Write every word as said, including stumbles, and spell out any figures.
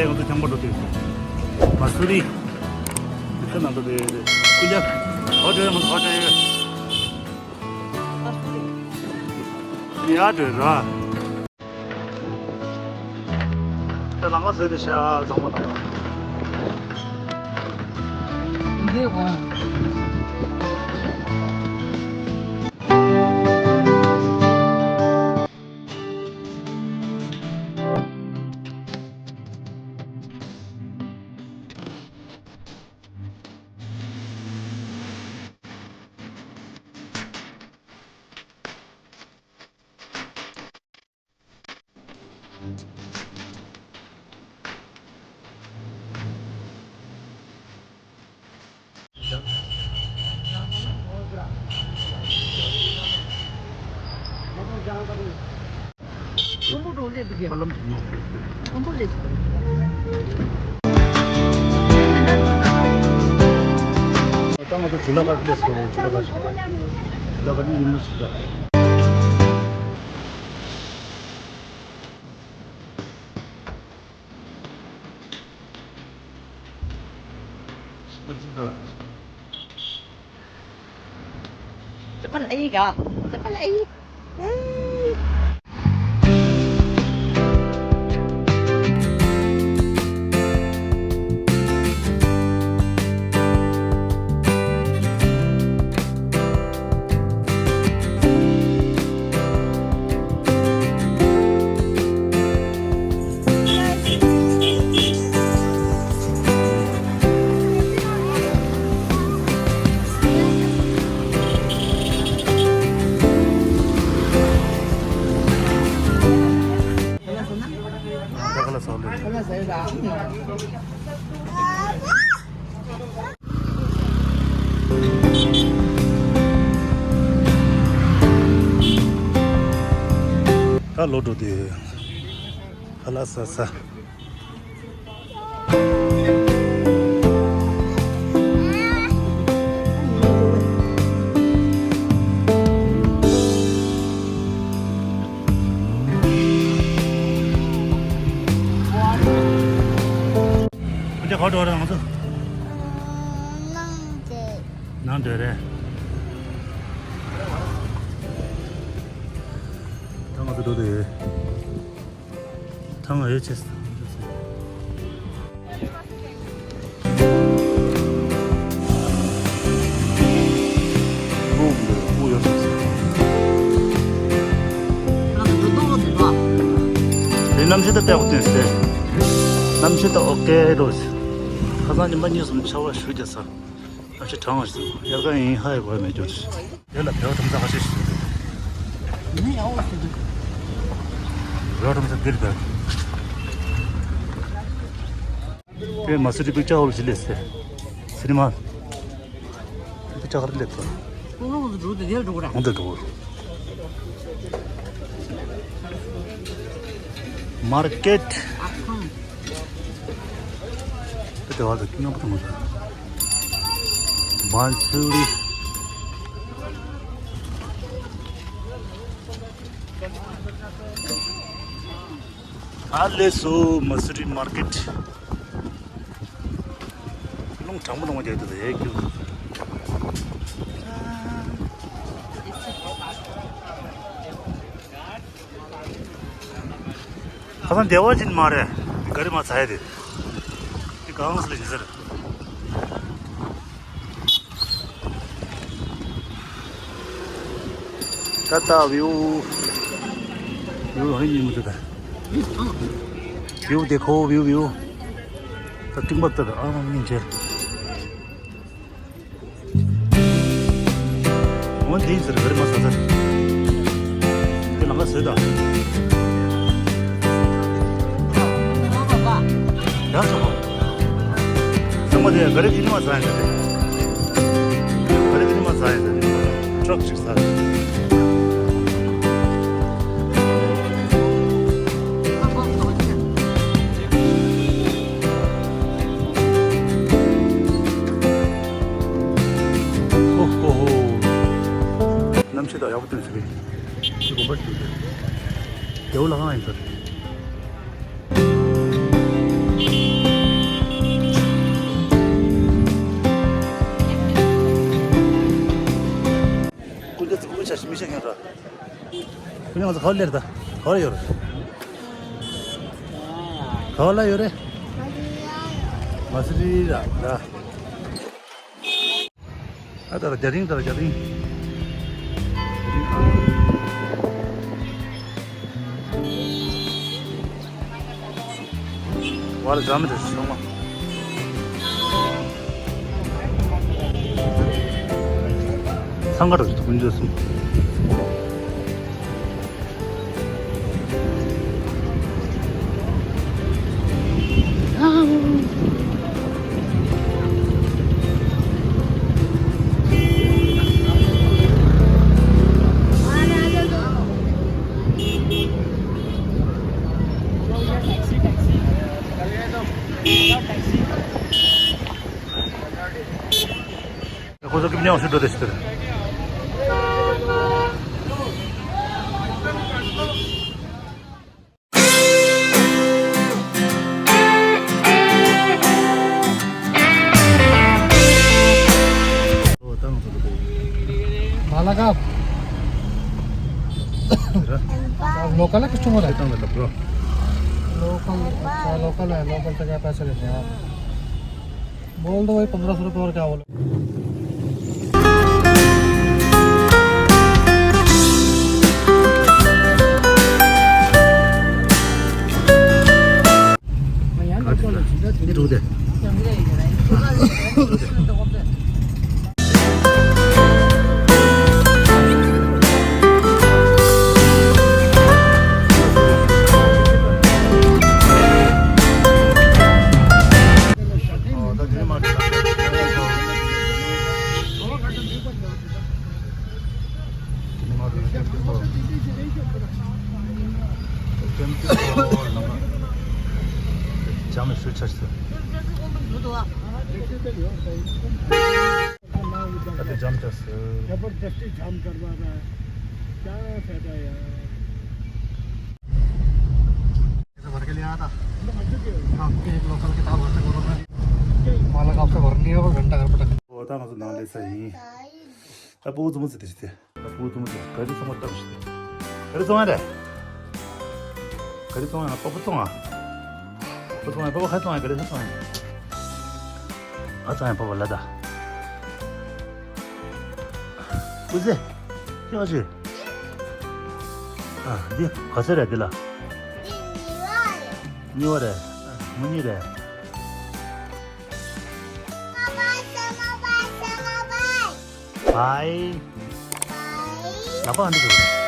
ང་ཚོ་ཐང་པ་འགྲོ་དུས། མ་སུ་རི། ཁ་ནང་དུ་དེ་ཀུ་ལ། ཧོ་ཏེལ་ང་ཚོ་ཧོ་ཏེལ། ཡ་དེ་ར། ད་ལང་ང་ཟེར་ཏེ་ཤ་ཚང་མ་ལ། འདི་འོང་། ད་ལོ་འགྲོ་དུས་ཧ་ལ་ས་ས། འདི་ག་འགྲོ་རེད་ང་ཚོ། ནང་འགྲོ་རེད། ད་ང་ཚོ་འགྲོ་འདོད་ཡོད། ཐང་ཨེ་ཆེས། དེ་གནམ་གཤིས་ད་ལྟ་ཡག་པོ་ཐོན་ཟེར། གནམ་གཤིས་ད་ཨོ་ཀེ་འགྲོ་ཟེར། ཁ་སང་ཉི་མ་གཉིས་གསུམ་ཆར་པ་ཞུ་རྒྱག་ས། ཨ་ཕྱི་གྲང་བ་ཞིག་དབྱར་ཁ་ཡིན་ཧ་ཡི་གོ་ཡ་མེད་རྒྱུ་རེད། དེ་ལ་བེའུ་ཁྲམ་ས་ཁ་ཤས་ཤིག་འདུག་བེའུ་ཁྲམ་ས་འདིར་བེའུ། དེ་མ་སི་རི་པིག་ཅར་ཧོལ་ཞིག་ལས་སེ། སི་ནི་མ། པིག་ཅར་ཧོལ་སླེབས་སོང་། ཁོང་ཚོ་འགྲོ་དེ་དེར་འགྲོ་གི་རེད། འོང་དེ་འགྲོ་གི་རེད། མར་ཀེཊ། དེ་བར་དུ་སྙོམས་པོ་མི་འདུག་བན་ཆུ་རི། ཨ་ལས་སུ་མ་སུ་རི་མར་ཀེཊ། རླུང་གྲང་མོ་གཏོང་བ་རྒྱག་དུས་ལ་ཡས་རྒྱུ། ཁ་སང་སྡེ་བ་ཅན་མ་རེད། ག་རེ་མ་ཚ་ཡ་དེ། དེ་གང་སླེབས་ཟེར། ད་ལྟ་བིའུ། བིའུ་རང་ཉིད་མི་འདུག་ད། བིའུ་དེ་ཁོ་བིའུ་བིའུ། ད་ཏིང་པ་ལྟ་ད་ཨ་མ་མིན་ཆེ། འོན་ཏེ་ཟེར་ག་རེ་མ་ཟ་ཟ། དེ་ལང་ཀ་ཟོས་ད། ཡང་ཟ་བ། ཚང་མ་དེ་ག་རེ་དེ་ནི་མ་ཟ་ཡ་ཟེར་ཏེ། ག་རེ་དེ་ནི་མ་ཟ་ཡ་ཟེར་ཏེ། ཊྲག་ཅིག་ཟ། ཧོ་ཧོ་ཧོ། གནམ་གཤིས་དང་ཡག་པོ་ཐོན་ཟེར་གི། ཅི་དགོན་པ་ཞིག་འདུག་རྒྱལ་པོ་ལྷ་ཁང་ཡིན་ས་རེད། འདི་ཚོ་ཀུན་ཆ་ཞིག་མི་ཤེས་མཁན་ར། ཀུན་ང་ཚོ་ག་བ་སླེབས་ད། ག་བ་ཡོད་རེད། ག་བ་ལ་ཡོད་རེད། མ་སི་རི་ར་ར། ཨ་ད་ར་རྒྱ་རིང་ད་ར་རྒྱ་རིང་། བ་ལ་འཇམ་རེད་སོང་མ། ཚང་ཁ་ར་ཀུན་འཇོག་སོང་། ཁོ་ཚོ་གི་མཉམ་ཞུ་འགྲོ་དེ་ཞིག་དེར། माला का? लोकल है कि चुंगल है? लोकल, अच्छा, लोकल है, लोकल से क्या पैसे लेते हैं आप? बोल दो भाई, पन्द्रह सौ रुपये और क्या बोलो? ལྕམ་ཞུ་ཆར་སོ། ཨ་དེ་ལྕམ་ཆར་སོ། जबरदस्ती जाम करवा रहा है, क्या फायदा यार। भर के ले आया था। आपके एक लोकल किताब भर से बोलो ना। माला का आपसे भरनी है और घंटा घर पर। ཨོ་ད་ང་ཚོ་ནང་སླེབས་ས་ཡིན། ཨ་ཕྲུ་གུ་ཚོ་མོ་ཚོ་དེ་ཞིག་དེ། ཨ་ཕྲུ་གུ་ཚོ་མོ་ཚོ་ག་རེ་ཚོང་བ་བཏང་ཞིག་དེ། ག་རེ་ཚོང་བ་རེད། ག་རེ་ཚོང་བ་ཡང་པ་པོ་ཚོང་བ། པ་པོ་ཚོང་བ་པ་པོ་ཁ་ཚོང་བ་ག་རེ་ཁ་ཚོང་བ། ཨ་ཚོང་བ་པ་པོ་ལ་ད། ཀུ་ཟེ། ཅི་བ་ཞིག་ཨ་འདི་ག་ཚོད་རེད་འདི་ལ། འདི་གཉིས་པ་རེད། གཉིས་པ་རེད། ཨ་མོ་གཉིས་རེད། བའི། ལག་པ་འདི་ག་